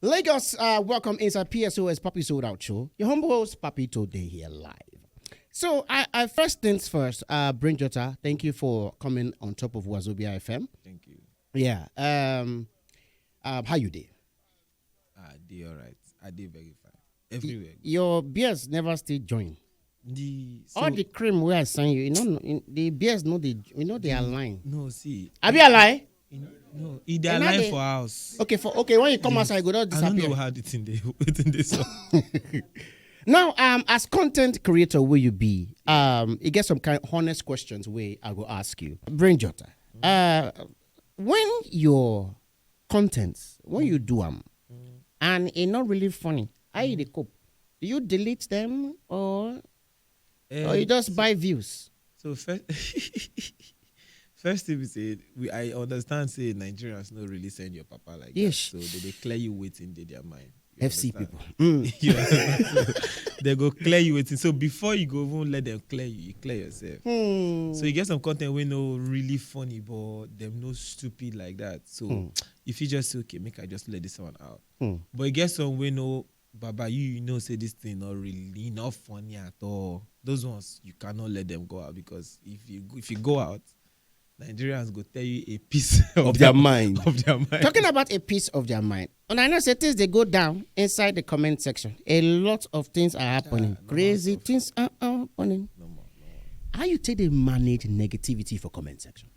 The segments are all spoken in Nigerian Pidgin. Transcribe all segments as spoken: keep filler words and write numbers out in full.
Lagos, uh, welcome inside P S O S Papi Sold Out Show. Your humble host, Papi, today here live. So, I, I first things first, uh, Brain Jotter, thank you for coming on top of Wazobia F M. Thank you. Yeah. Um, um, how you dey? I dey alright. I dey very fine. Everywhere. Your beers never still join. The All the cream wey I send you, you know, the beers no dey, you know, they align. No, see. Abi align? You know, no, e dey And now align they- for house. Okay, for okay, when you come outside, you go just I don't know disappear. How the thing dey. Wetin dey so. Now, um, as content creator, will you be? Um, you get some kind of honest questions wey I go ask you. Brain Jotter. Uh, when your contents, when you do them, and e not really funny, how you dey cope? Do you delete them or or you Eh, just buy views? So first, first thing we say, we I understand say Nigerians no really send your papa like Yes. that. So they dey clear you wetin dey their mind. You F C understand? People. Mm. You understand? So they go clear you wetin. So before you go even let them clear you, you clear yourself. Hmm. So you get some content wey no really funny, but them no stupid like that. So Hmm. if you just say, "Okay, make I just let this one out." Hmm. But you get some wey no, Baba, you, you know say this thing not really not funny at all. Those ones you cannot let them go out, because if you if you go out, Nigerians go tell you a piece of, Of their mind. Of their mind. Talking about a piece of their mind, and I know say things they go down inside the comment section. A lot of things are happening. Ah, no, Crazy no. Things are happening. No more, no more. How you take the manage negativity for comment section?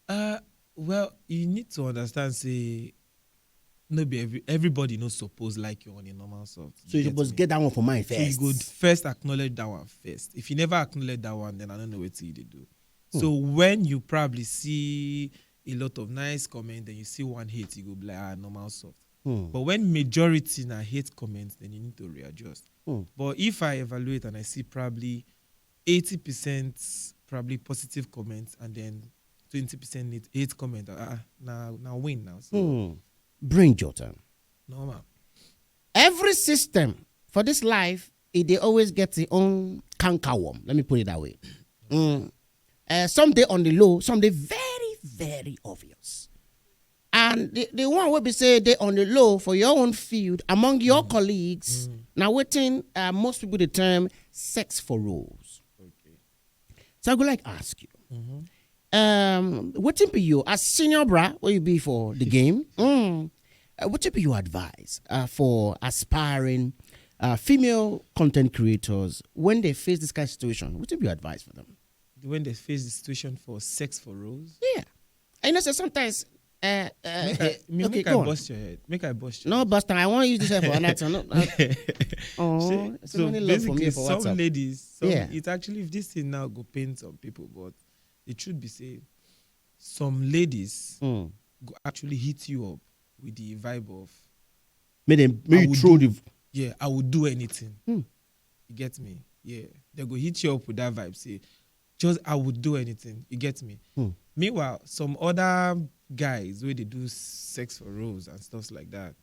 Uh, well, you need to understand say no be every everybody no suppose like you on a normal soft. So you get suppose me? Get that one for mine So first. You go first acknowledge that one first. If you never acknowledge that one, then I don't know what you dey do. Hmm. So when you probably see a lot of nice comment, then you see one hate, you go be like, "Ah, normal soft." Hmm. But when majority na hate comments, then you need to readjust. Hmm. But if I evaluate and I see probably eighty percent probably positive comments and then twenty percent hate, hate comment, uh, uh, now now win now. So Hmm. Brain Jotter. Normal. Every system for this life, it they always get the own canker worm. Let me put it that way. Mm. Uh, some they on the low, some they very, very obvious. And the, the one will be say they on the low for your own field among your colleagues. Now, waiting, uh, most people the term sex for roles. Okay. So I would like ask you, Mm-hmm. um, what be you as senior bra? What you be for the game? Mm. Uh, what be your advice uh, for aspiring uh, female content creators when they face this kind of situation? What be your advice for them? When they face the situation for sex for roles, Yeah, and you know, so sometimes. Uh, uh, make I, me, okay, make go I on. Bust your head. Make I bust your No, head. Buster, I want you to say for another channel. Oh, Say- so many love for me basically, for some WhatsApp. Ladies, some, Yeah. It actually, if this thing now go pain some people, but the truth be say, some ladies Mm. go actually hit you up with the vibe of, Make them make I you would throw do- the. "Yeah, I would do anything." Hmm. You get me? Yeah, they go hit you up with that vibe. Say, "Just I would do anything." You get me? Hmm. Meanwhile, some other guys where they do sex for roles and stuff like that.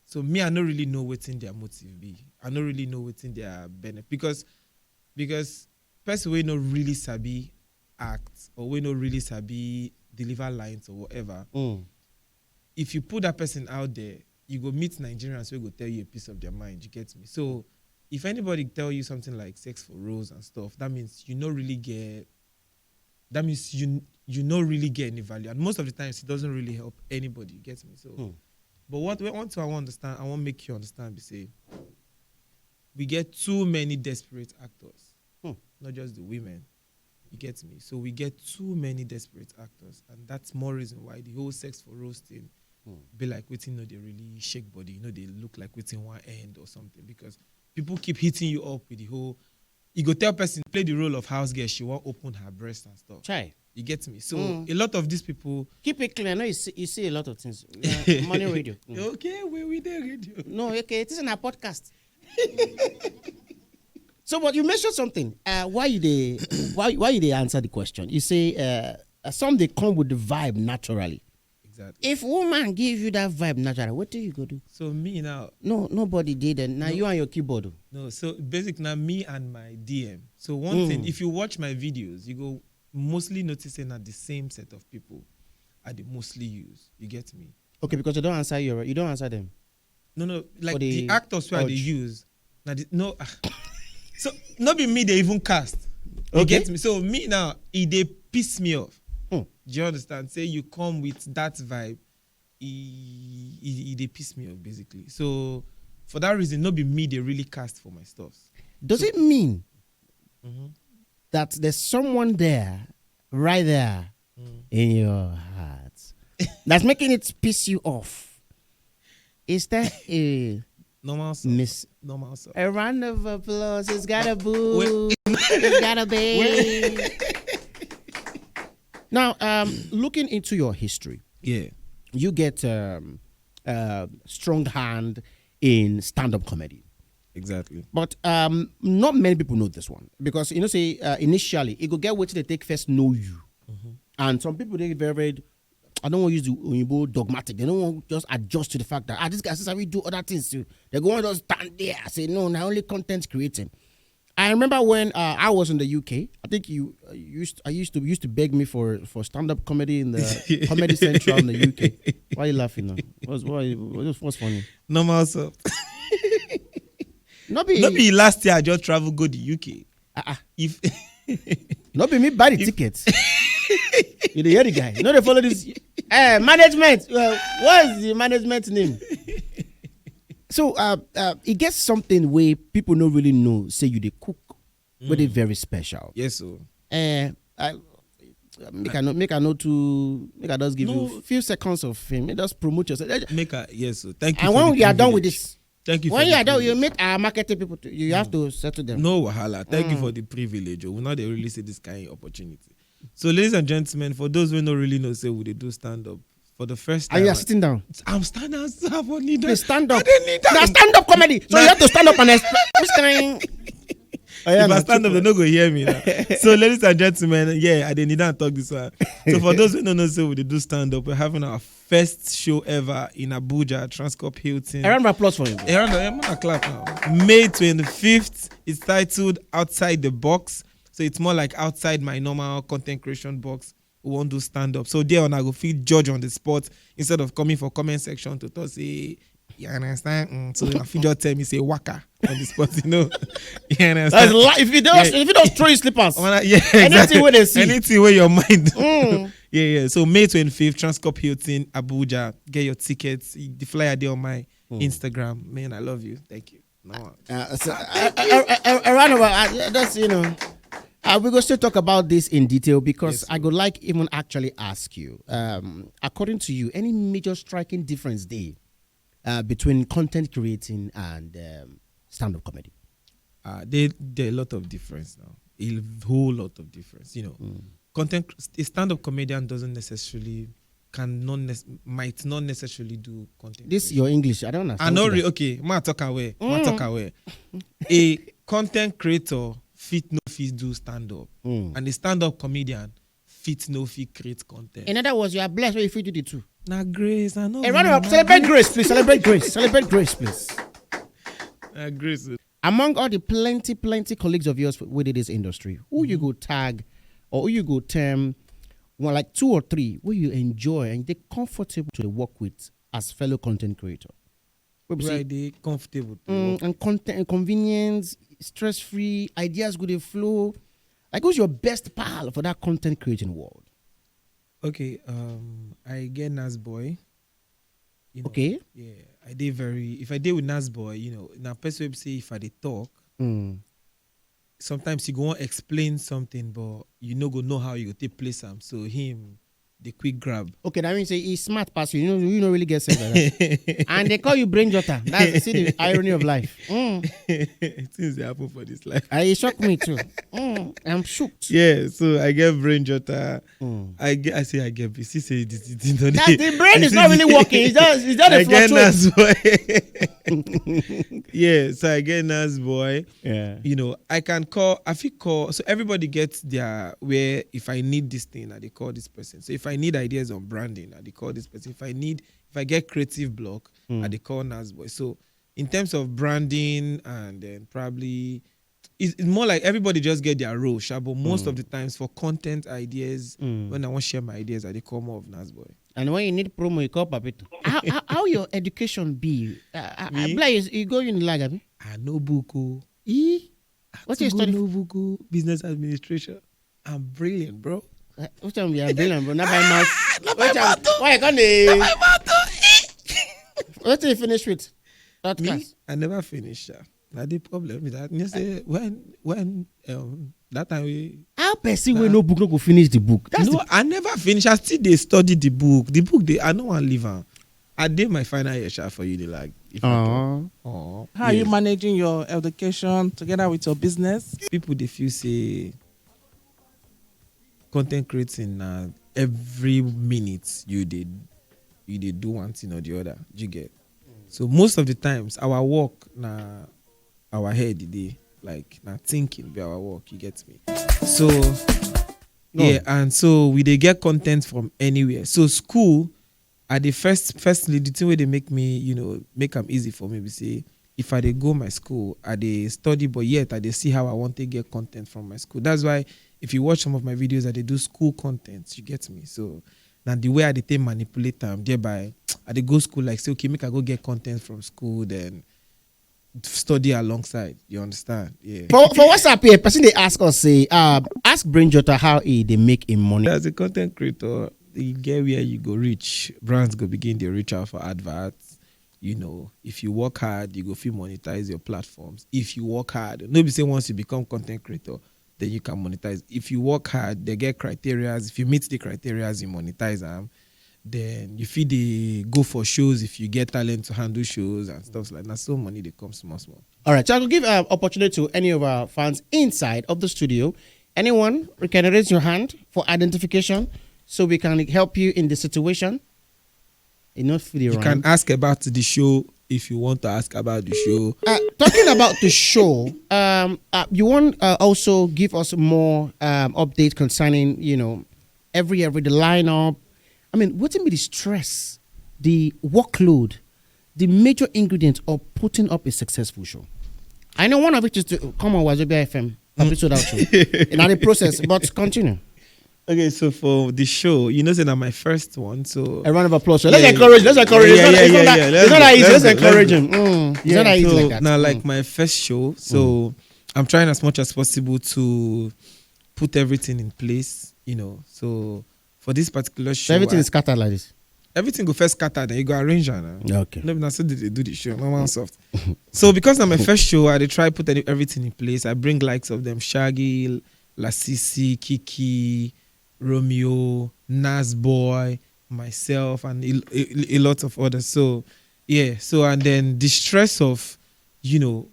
So me, I don't really know what's in their motive be. I don't really know what's in their benefit, because because person wey no really sabi act or wey no really sabi deliver lines or whatever, Mm. if you put that person out there, you go meet Nigerians who go tell you a piece of their mind. You get me? So if anybody tell you something like sex for roles and stuff, that means you no really get. That means you you no really get any value, and most of the times it doesn't really help anybody. You get me? So, Hmm. But what we want to I want understand, I want make you understand, be say we get too many desperate actors, Hmm. not just the women. You get me? So we get too many desperate actors, and that's more reason why the whole sex for roles thing Hmm. be like waiting, no, they really shake body, you know, they look like waiting one end or something, because people keep hitting you up with the whole. You go tell person play the role of house girl, she won't open her breast and stuff. Chai. You get me? So Mm. A lot of these people. Keep it clear. No, you see, you see a lot of things. Uh, morning radio. Mm. Okay, we we there radio. No, okay, it isn't a podcast. So, but you mentioned something. Uh, why you they why why you they answer the question? You say uh, uh, some they come with the vibe naturally. Exactly. If woman give you that vibe naturally, what do you go do? So me now, No, nobody did. And now No. You and your keyboard. Oh. No, so basic now me and my D M. So one Mm. thing, if you watch my videos, you go mostly notice that the same set of people are the mostly use. You get me? Okay, because you don't answer your you don't answer them. No, no, like For the, the actors where they Hodge. Use. Now, the, no, ah. So, not be me they even cast. You Okay. Get me? So, me now, it they piss me off. Hmm. Do you understand? Say you come with that vibe, it, it, it they piss me off, basically. So, for that reason, not be me they really cast for my stuffs. Does it mean Mm-hmm. that there's someone there, right there, in your heart, that's making it piss you off? Is that a Normal stuff. Miss? Normal stuff. A round of applause. It's gotta boo. It's gotta be. Now, um, looking into your history, Yeah, you get um, uh, strong hand in stand-up comedy. Exactly. But um, not many people know this one because, you know, say uh, initially it go get wetin they take first know you, and some people they very, very, I don't want to use the Oyibo dogmatic. They don't want just adjust to the fact that, ah, this guy says we do other things too. They go and just stand there and say no, not only content creating. I remember when uh, I was in the U K. I think you uh, used I used to used to beg me for for stand up comedy in the Comedy Central in the U K. Why are you laughing now? What's why, what's, what's funny? Normal stuff. Not be, Not be last year I just traveled go the U K. Uh-uh. If Not be me buy the tickets. You dey hear the guy? No, they follow this. Eh, management. Well, what's the management name? So uh, uh, it gets something where people don't really know. Say you dey cook, but they very special. Yes, so Eh, I, make I know, make I know to make I just give you No. a few seconds of fame. Make just promote yourself. Eh, make a yes, so thank you. And for when the you are done with privilege. this, Thank you. When for you the are done, you privilege. Make our marketing people. To, you have to settle them. No wahala. Thank you for the privilege. Oh. We now they really see this kind of opportunity. So, ladies and gentlemen, for those who don't really know, say we dey do stand up for the first time. And you are sitting down. I'm standing up for knee down. Please stand up. I dey kneel down. Now stand up comedy. So Nah. You have to stand up and explain. Which kind? Oh, yeah, If no, I stand up, they no go hear me. Now. So, ladies and gentlemen, yeah, I dey kneel down and talk this one. So, for those who don't know, say we dey do stand up, we're having our first show ever in Abuja, Transcorp Hilton. A round of applause for him. A round of, I'm gonna clap now. May twenty-fifth. It's titled Outside the Box. So it's more like outside my normal content creation box. We won't do stand up. So there on I go feel judge on the spot instead of coming for comment section to talk say, you understand? Mm, so I feel just tell me say waka on the spot, you know. You understand? That's li- if you don't, Yeah. If you don't throw your slippers, Wanna- yeah, Anything exactly. Where they see. Anything where your mind. Mm. Yeah, yeah. So May twenty-fifth, Transcorp Hilton, Abuja. Get your tickets. The flyer there on my Instagram. Man, I love you. Thank you. No. Uh, so, uh, uh, uh, uh, around about uh, that's you know, uh, we go still talk about this in detail because Yes, I would like even actually ask you, um, according to you, any major striking difference there uh, between content creating and um, stand-up comedy? Uh, there, there are a lot of difference now. A whole lot of difference. You know, content. A stand-up comedian doesn't necessarily can not nec- might not necessarily do content. This Creation. Your English, I don't I understand. know. What you Re- okay, ma talk away. Ma talk away. A content creator fit no fit do stand up, Mm. and a stand up comedian fit no fit create content. In other words, you are blessed when you fit do the two. Na grace, I know. A round of applause. Celebrate grace, please. Celebrate grace. Celebrate grace, please. Na grace. Among all the plenty, plenty colleagues of yours within this industry, who you go tag or who you go term, well, like two or three, who you enjoy and they comfortable to work with as fellow content creator? Wey be Where say, I dey comfortable. To mm, work. And content and convenience, stress free, ideas go dey flow. Like, who's your best pal for that content creating world? Okay, um, I get Nas Boy. You know, Okay. Yeah, I dey very. If I dey with Nas Boy, you know, na person wey be say if I dey talk, Mm. sometimes you go wan explain something, but you no go know how you go take place am. So him, the quick grab. Okay, that means say he's smart pass you. You know, you don't really get sense like that. And they call you brain jotter. That's see the irony of life. Mm. Things dey happen for this life. Uh, it shocked me too. Mm, I'm shocked. Yeah, so I get brain jotter. Mm. I get. I say I get. You see, say this, this, this, That the brain is not really working. It's just, it's just a I get fluctuate. Nas Boy. Yeah, so I get Nas Boy. Yeah. You know, I can call. I fit call. So everybody gets their where. If I need this thing, I dey call this person. So if I need ideas on branding, I dey call this person. If I need, if I get creative block, Hmm. I dey call Nas Boy. So in terms of branding and then probably it's, it's more like everybody just get their role, sha, but most Hmm. of the times for content ideas, Hmm. when I want to share my ideas, I dey call more of Nas Boy. And when you need promo, you call Papito. How, how, how your education be? Uh, uh, Me? Like you, you go Unilag, abi? I no book o. E? What you study? No book o. Business administration. I'm brilliant, bro. Uh, what time you are brilliant, bro? Not by mouth. Not by mouth. Why you gonna? Not by mouth. What you finish with? That Me? Class. I never finish, sha. Na the problem be that you say when when um that time we How person wey no book no go finish the book? That's no, the I never finish. I still dey study the book. The book dey I no wan leave am. I dey my final year sha for you dey like if I talk. Aww. Aww. How are you Yes. managing your education together with your business? People dey feel say content creating na every minute you dey you dey do one thing or the other. You get? So most of the times our work na our head e dey like na thinking be our work. You get me? So yeah, and so we dey get content from anywhere. So school, I dey first firstly the thing wey dey make me you know make am easy for me be say if I dey go my school, I dey study, but yet I dey see how I wan take get content from my school. That's why if you watch some of my videos, I dey do school content. You get me? So na the way I dey take manipulate am. Thereby, I dey go school like say okay, make I go get content from school, then study alongside. You understand? Yeah. For for WhatsApp here, person dey ask us say, um, ask Brain Jotter how he dey make him money. As a content creator, you get where you go reach. Brands go begin dey reach out for adverts. You know, if you work hard, you go fit monetize your platforms. If you work hard, no be say once you become content creator, then you can monetize. If you work hard, they get criterias. If you meet the criterias, you monetize them. Then you fit dey go for shows if you get talent to handle shows and stuff like that. So money dey come small small. All right, so I will give uh, opportunity to any of our fans inside of the studio. Anyone, you can raise your hand for identification so we can help you in the situation. Enough for the You can ask about the show if you want to ask about the show. Uh, talking about the show, um, uh, you want uh, also give us more um, update concerning you know every every the lineup. I mean, what be the stress, the workload, the major ingredient of putting up a successful show? I know one of it is to come on Wazobia F M episode out show. In the process, but continue. Okay, so for the show, you know, say na my first one, so A round of applause. So let's Yeah, encourage. Let's yeah, encourage. yeah, It's not, yeah, it's not yeah, that, yeah. it's not that Let's easy. go, Let's let's go, encourage let's him. Mm. It's not that easy Now, like that. now, Mm. like my first show, so I'm trying as much as possible to put everything in place, you know. So for this particular show, So everything I- is scattered like this. Everything go first scatter, then you go arrange am. Now. Okay. No, be na so they dey do the show. No one soft. So because na my first show, I dey try put any, everything in place. I bring likes of them: Shaggy, Lasisi, Kiki, Romeo, Nas Boy, myself, and a, a, a lot of others. So yeah. So and then the stress of, you know,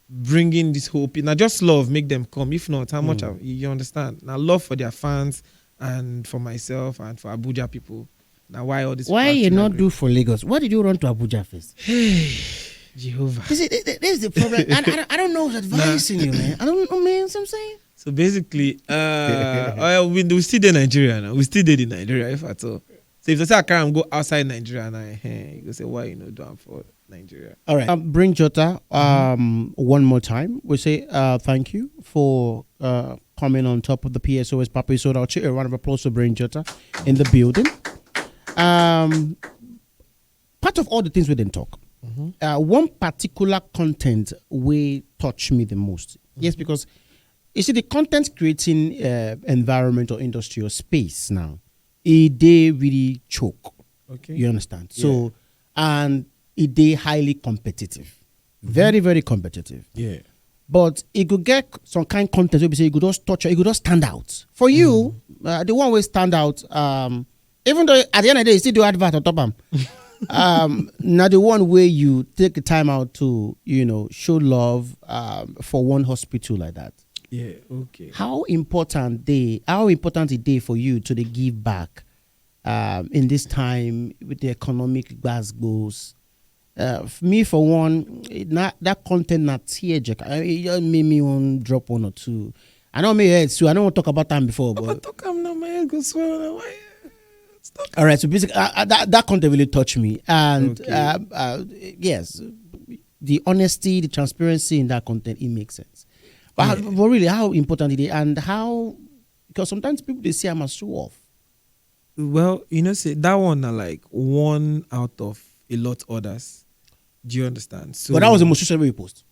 bringing this whole people. Now just love make them come. If not, how much? Mm. Have, you understand? Now love for their fans and for myself and for Abuja people. Now why all this? Why you not do for Lagos? What did you run to Abuja first? Jehovah. You see, th- th- this is the problem. And I, don't- I don't know who's advising you, man. I don't know, man. What I'm saying. So basically, uh, oh, yeah, we, we still dey Nigeria now. We still dey in Nigeria, if at all. So if they say I can't go outside Nigeria now, eh, you go say why you no do am for Nigeria. All right. Um, Bring Jota um, one more time. We say uh, thank you for uh, coming on top of the P S O S Papa Sold Out Show. A round of applause for Bring Jota in the building. Um, part of all the things we didn't talk, uh, one particular content we touch me the most. Yes, because you see the content creating uh, environment or industry or space now, e dey really choke. Okay. You understand? So, and e dey highly competitive. Very, very competitive. Yeah. But e go get some kind content wey be say you go just touch, you go just stand out. For you, uh, the one wey stand out, um, even though at the end of the day you still do advert on top am, um, na the one wey you take the time out to you know show love um, for one hospital like that. Yeah. Okay. How important dey how important e dey for you to dey give back um, in this time with the economic gbasgbos. Uh, f- me for one, eh, na, that content na tear jerk. I, it just made me one drop one or two. I know me head, so I don't want to talk about time before, Papa but talk am now, my head go swell now. Why? Stop. All right. So basically, uh, uh, that that content really touched me, and Okay. uh, uh, yes, the honesty, the transparency in that content, it makes sense. But, how, Yeah. but really, how important it is, and how because sometimes people they say I'm a show off. Well, you know, say that one are like one out of a lot others. Do you understand? So But that was the most recent way you post.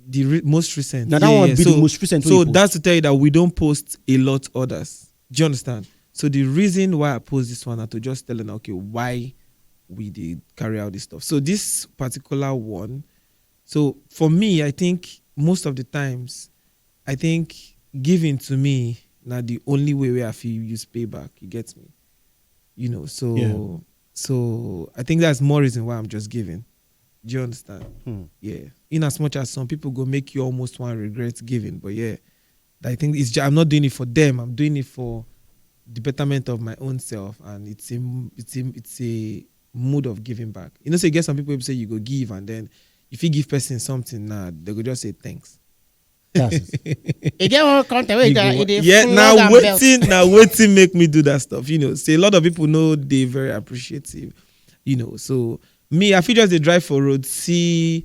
the re- most recent. Now that one be so, the most recent way So you post. That's to tell you that we don't post a lot others. Do you understand? So the reason why I post this one are to just tell them, okay, why we did carry out this stuff. So this particular one, so for me, I think most of the times, I think giving to me now the only way where I feel use payback. You get me? You know, so Yeah. so I think that's more reason why I'm just giving. Do you understand? Hmm. Yeah. In as much as some people go make you almost one regret giving, but yeah, I think it's ju- I'm not doing it for them. I'm doing it for the betterment of my own self, and it's a it's a it's a mood of giving back. You know, so you get some people who say you go give, and then if you give person something, now they go just say thanks. That's it. E get one content wey You dey go- e dey yeah, flog now am belt. Waiting, now waiting make me do that stuff. You know, say a lot of people know they very appreciative. You know, so me, I feel just they drive for road, see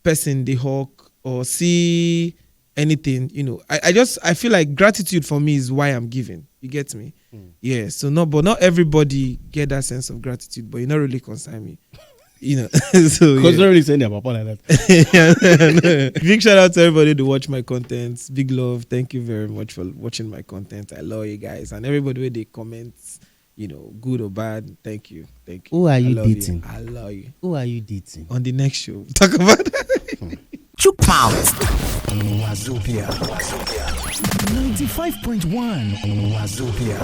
person they hawk or see anything. You know, I, I just I feel like gratitude for me is why I'm giving. You get me? Yeah. So no, but not everybody get that sense of gratitude. But you not really concern me. You know, so Because yeah. don't really send their papa like that. Big shout out to everybody to watch my content. Big love. Thank you very much for watching my content. I love you guys and everybody where they comment, you know, good or bad. Thank you. Thank you. Who are I you love you. Dating? I love you. Who are you dating? On the next show, talk about that. Chook mouth. Wazobia. ninety-five point one Wazobia.